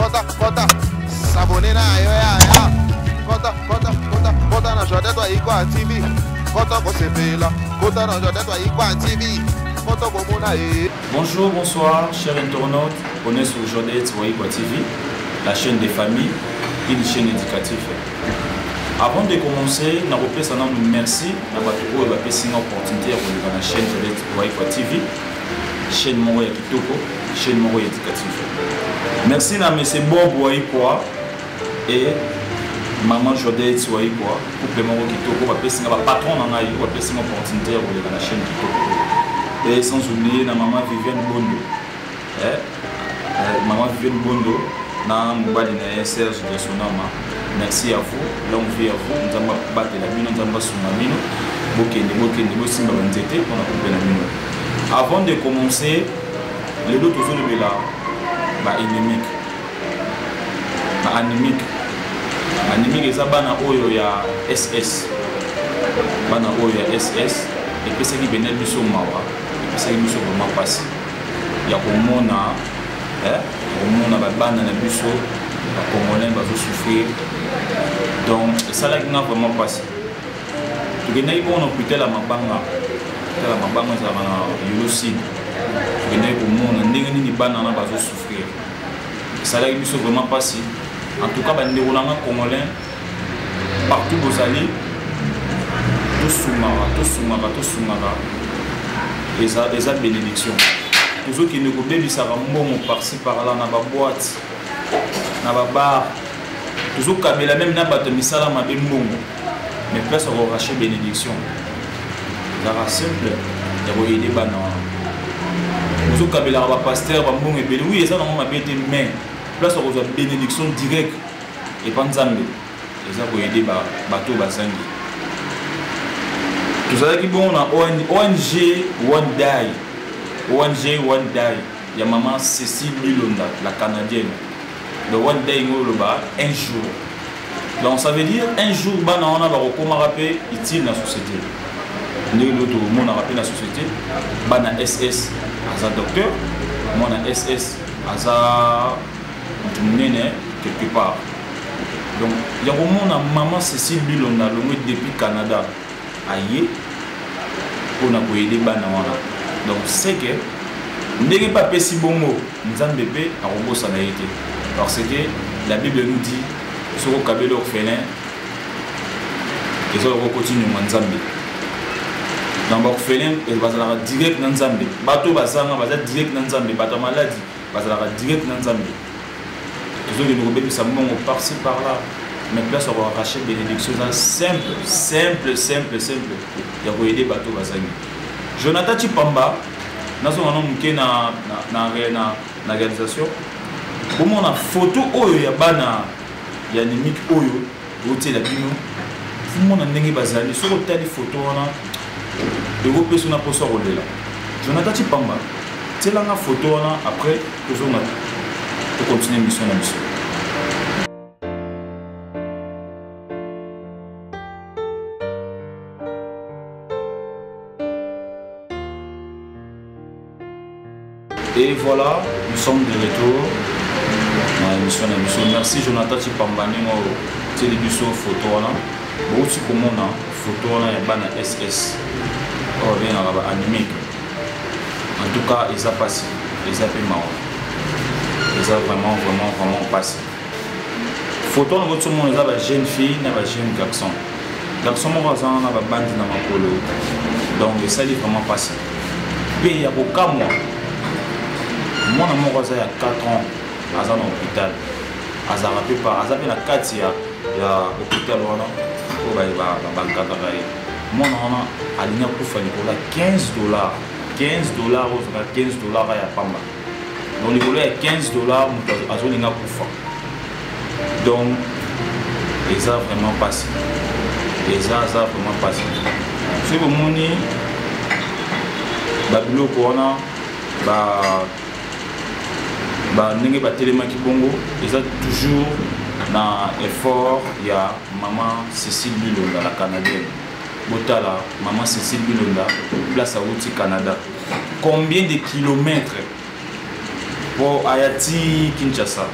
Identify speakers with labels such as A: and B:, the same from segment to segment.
A: Kota, kota, s'abonner na yo ya ya. Kota, kota, kota, kota na Jodette Waikwa TV. Kota kosepela, kota na Jodette Waikwa TV. Kota komona ye.
B: Bonjour, bonsoir, chers internautes. On est sur Jodette Waikwa TV, la chaîne des familles, une chaîne éducative. Avant de commencer, nakopesa nanu merci na bato oyo bapesi nga opportunité ya koleka na chaîne Jodette Waikwa TV, chaîne moko ya kitoko, chaîne moko ya éducative. Merci na monsieur Bob Waikwa et maman Jodette Waikwa, couple moko kitoko bapesi nga ba patron na ngai oyo bapesi nga opportunité ya koleka na chaîne kitoko. Et sans oublier na maman Viviane Bondo. Maman Viviane Bondo na mobali na ye Serge Diasonama. Merci à vous, longue vie à vous. Nzambe abatela bino, Nzambe asunga bino. Bokende, bokende, bosimba ba nzete mpona couple na bino. Avant de commencer, lelo tozolobela ba anémique. Ba anémique. Anémique eza bana oyo ya SS. Bana oyo ya SS epesaki bene biso mawa, epesaki biso vraiment pasi ya komona, komona ba bana na biso ba Congolais bazo souffrir. Donc esalaki nga vraiment pasi. Tokendaki bongo na hôpital ya Mabanga. Hôpital ya Mabanga ezalaka na Yolo Sud. Tokendaki komona ndenge nini bana wana bazo souffrir. Esalaki biso vraiment pasi. En tout cas, bandeko na nga Congolais partout bozali, tosungaka, tosungaka, tosungaka. Eza bénédiction. Tozokende kobebisaka mbongo par-ci par-là na ba boîte, na ba bar. Tozokabela même na bato misala mabe mbongo. Mais place ya koarracher bénédiction. Ezalaka simple ya koyede bana wana. Tozokabelaka ba pasteur ba mbongo ebele. Oui, eza nango mabe te, mais place ya kozwa bénédiction direct epa Nzambe eza koyede bato bazangi. Tozalaki bongo na ONG One Day. ONG One Day ya maman Cécile Bilonda, la Canadienne. Donc One Day ngo loba un jour. Donc ça veut dire un jour bana wana bakokomaka pe utile na société. Ndenge lelo tomonaka pe na société, bana SS aza docteur, mwana SS aza moto monene quelque part. Donc ya komona maman Cécile Bilonda longwe depuis Canada aye mpona koyede bana wana. Donc c'est que ndenge mpe apesi bongo Nzambe mpe akobosana ye te, parce que la Bible nous dit soki okabeli orphelin eza okokoti nyonga Nzambe. Donc ba orphelin bazalaka direct na Nzambe, bato bazanga baza direct na Nzambe, bato ya maladi bazalaka direct na Nzambe. Tozokende kobebisa mbongo par-ci par-là, mais place ya koarracher bénédiction eza simple, simple, simple, simple ya koyede bato bazangi. Jonathan Chipamba nazonga na moke na réalisation. Bomona photo oyo ya bana ya anémique oyo botiela bino, fomona ndenge bazali. Soki otali photo wana ekopesa na poso ya kolela. Jonathan Chipamba tielanga photo wana, après tozonga tocontinue mission na biso. Et voilà, nous sommes de retour dans l'émission de l'émission. Merci Jonathan Chipamba, nous télévision photo wana. Bouti komona photo wana ya bana SS. Oh bien na ba anémique. En tout cas, ils a passé, ils a fait marrant. Ils a vraiment vraiment vraiment passé. Photo na bouti komona eza ba jeune fille na ba jeune garçon. Garçon moko aza na ba bandi na makolo. Donc esali vraiment passé. Pe ya kokamwa, mwana moko aza ya 4 ans aza na hôpital, azalaka pe pa, aza pe na kati ya hôpital wana oyo bankataka ye. Mwana wana alingi akufa likolo ya 15 $, 15 $ oyo ezalaka 15 $ ya pamba. Donc likolo ya 15 $ moto azolinga akufa. Donc eza vraiment pasi, eza vraiment pasi. Soki bomoni ba biloko wana, ba ndenge batelemaki bongo, eza toujours na effort ya maman Cécile Bilonda la Canadienne. Botala maman Cécile Bilonda place awuti Canada, combien de kilomètres po ayati Kinshasa.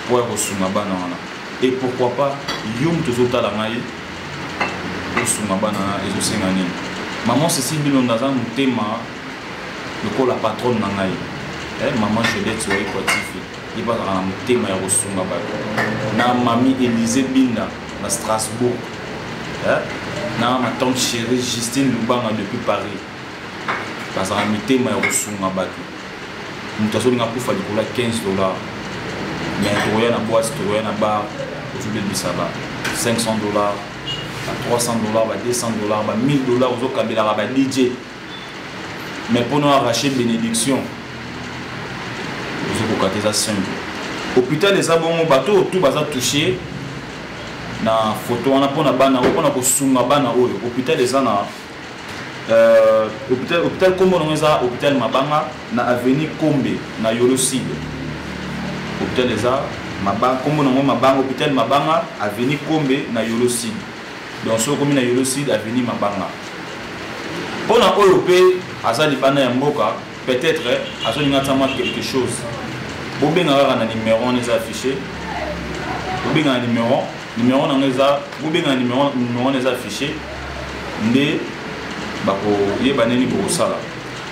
B: Mpo ya kosunga bana wana. Et pourquoi pas yo moto ozotala ngai osunga bana wana, ezosenga nini? Maman Cécile Bilonda aza motema lokola patronne na ngai. Maman Jodette Wayikwa TV, ye mpe azalaka na motema ya kosunga bato. Na mami Élysée Binda na Strasbourg, na ma tante chérie Justine Lubanga depuis Paris, bazalaka mitema ya kosunga bato. Moto azolinga kufa likolo ya 15 $, mais tokoya na boîte, tokoya na bar, ozobebisa ba 500 $, ba 300 $, ba 200 $, ba 1000 $, ozokabelaka ba DJ, mais mpona arracher bénédiction ozokoka te. Eza simple, hôpital eza bongo, bato oyo tu baza touché na photo wana mpona bana oyo, mpona kosunga bana oyo. Hôpital eza na hôpital kombo nango eza hôpital Mabanga na avenue Kombe na Yolo Sud. Hôpital eza Mabanga, kombo nango Mabanga, hôpital Mabanga, avenue Kombe na Yolo Sud. Donc soki okomi na Yolo Sud, avenue Mabanga. Mpona oyo mpe aza libanda ya mboka, peut-être azolinga tia mwa quelque chose, bobenga kaka na numéro wana eza affiché. Bobenga na numéro nango eza, bobenga na numéro wana eza affiché, nde bakoyeba nini bokosala.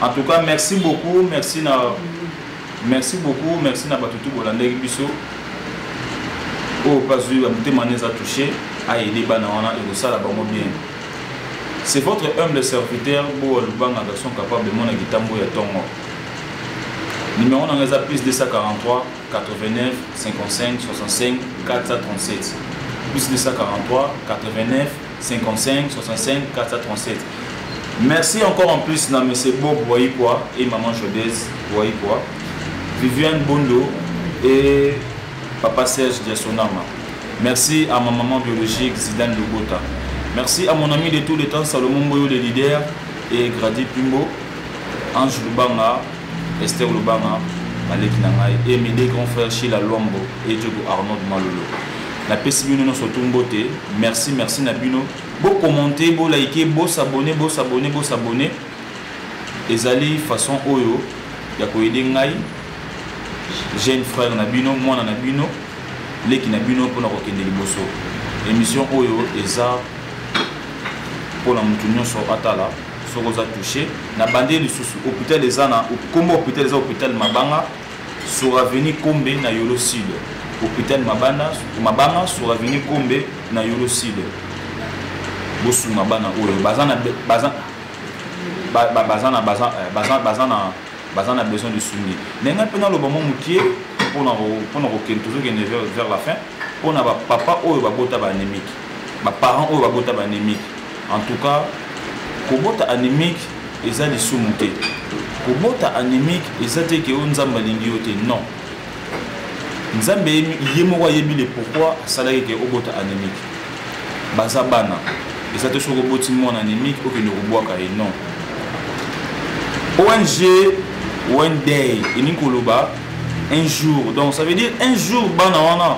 B: En tout cas, merci beaucoup, merci beaucoup, merci na bato tu bolandaki biso. Oyo mpe azwi motema wana eza touché, aaider bana wana, ekosala bango bien. C'est votre humble serviteur Boa Lubanga, garçon capable de mona kitambo ya tongo. Numéro nanga eza plus 243 89 55 65 437, plus 243 89 55 65 437. Merci encore en plus na monsieur Bob Waikwa et maman Jodez Waikwa, Viviane Bondo et papa Serge Diasonama. Merci à ma maman biologique Zidane Lugota. Merci à mon ami de tous les temps Salomon Boyo le leader et Grady Pimbo, Ange Lubanga, Esther Lubanga, baleki na ngai, et mes deux grands frères Sheila Luambo et Diogo Arnaud Malolo. Napesi bino nyonso tu mbote. Merci, merci na bino. Bocommenter, boliker, bosabonner, bosabonner, bosabonner. Ezali façon oyo ya koaider ngai, jeune frère na bino, mwana na bino, leki na bino, mpona kokende liboso. Émission oyo eza mpona motu nyonso atala. Soki oza touché na bande lisusu, hôpital eza na kombo, hôpital eza hôpital Mabanga sur avenue Kombe na Yolo Sud. Hôpital Mabanga, Mabanga sur avenue Kombe na Yolo Sud. Bosunga bana oyo baza na baza baza na baza baza baza na baza na besoin de sungi. Ndenge mpe naloba mwa mokie mpona kokende, tozokende vers la fin. Mpona bapapa oyo babota baanémique, baparent oyo babota baanémique, en tout cas kobota anémique eza lisumu te. Kobota anémique eza te ke oyo Nzambe alingi yo te, non. Nzambe ye moko ayebi le pourquoi asalaki ke obota anémique. Baza bana, eza te soki oboti mwana anémique okende kobwaka ye, non. ONG One Day elingi koloba un jour, donc ça veut dire un jour bana wana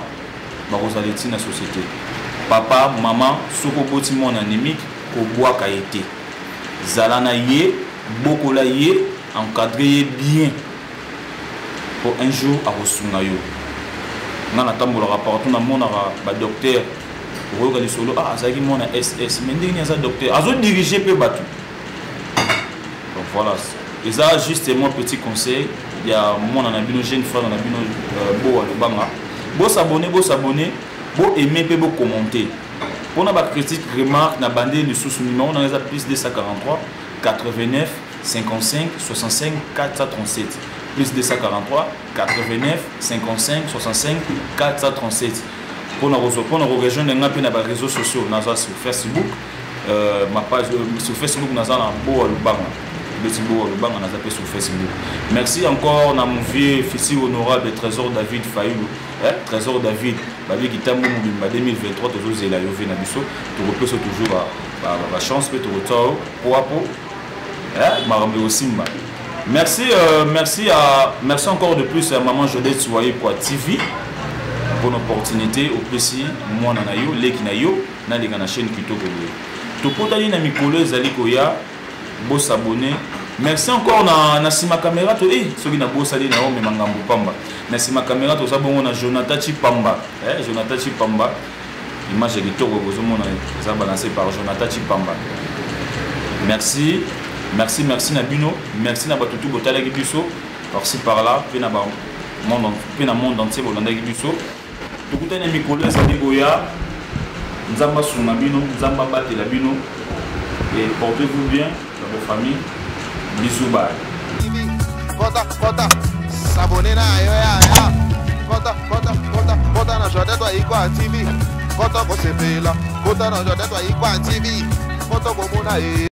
B: bakozala eti na société. Papa, mama, soki oboti mwana anémique, kobwaka ye te, zala na ye, bokola ye, encadre ye bien, po un jour akosunga yo. Nga natambolaka partout, namonaka badocteur, okoyoka lisolo: "Ah, azalaki mwana SS, mais ndenge nini aza docteur, azodirige mpe bato?" Donc voilà, eza juste moi petit conseil ya mwana na bino, jeune frère na bino, Bowa Lobanga. Bosabonner, bosabonner, boaimer mpe bocommenter. Mpona bacritique, remarque, na bande lisusu numéro nanga eza plus 243 89 55 65 437, plus 243 89 55 65 437. Mpona korejoindre nga mpe na baréseaux sociaux, naza sur Facebook, ma page sur Facebook naza na Bowa Lubanga. Beti Bowa Lubanga, naza mpe sur Facebook. Merci encore na mon vieux fils honorable Trésor David Fayulu, eh? Trésor David babiki ntango mobimba 2023 tozozela yo ve na biso, tokopesa toujours bachance mpe tokotia yo po apo makambo ekosimba. Merci, merci encore de plus à maman Jodette Souaye quoi TV pour l'opportunité opesi mwana na yo, leki na yo, nalinga na chaîne kitoko boye. Tokotani na mikolo ezali koya. Bosabonner. Merci encore na, na sima caméra to eh, soki na bosali na omema ngambo pamba. Na sima caméra toza bongo na Jonathan Chipamba. Eh, Jonathan Chipamba. Image ya kitoko bozomona eza balancé par Jonathan Chipamba. Merci, merci, merci na bino. Merci na bato tout botalaki biso par-ci par-là pe na ba monde pe na monde entier bolandaki biso. Tokutani na mikolo ezali koya. Nzambe asunga bino, Nzambe abatela bino. Et portez-vous bien dans vos familles. Bisous, bye.
A: Kota, kota, s'abonner na yo ya ya. Kota, kota, kota, kota na jardin toi Ikwa TV. Kota kosepela, kota na jardin toi Ikwa TV. Kota komona e.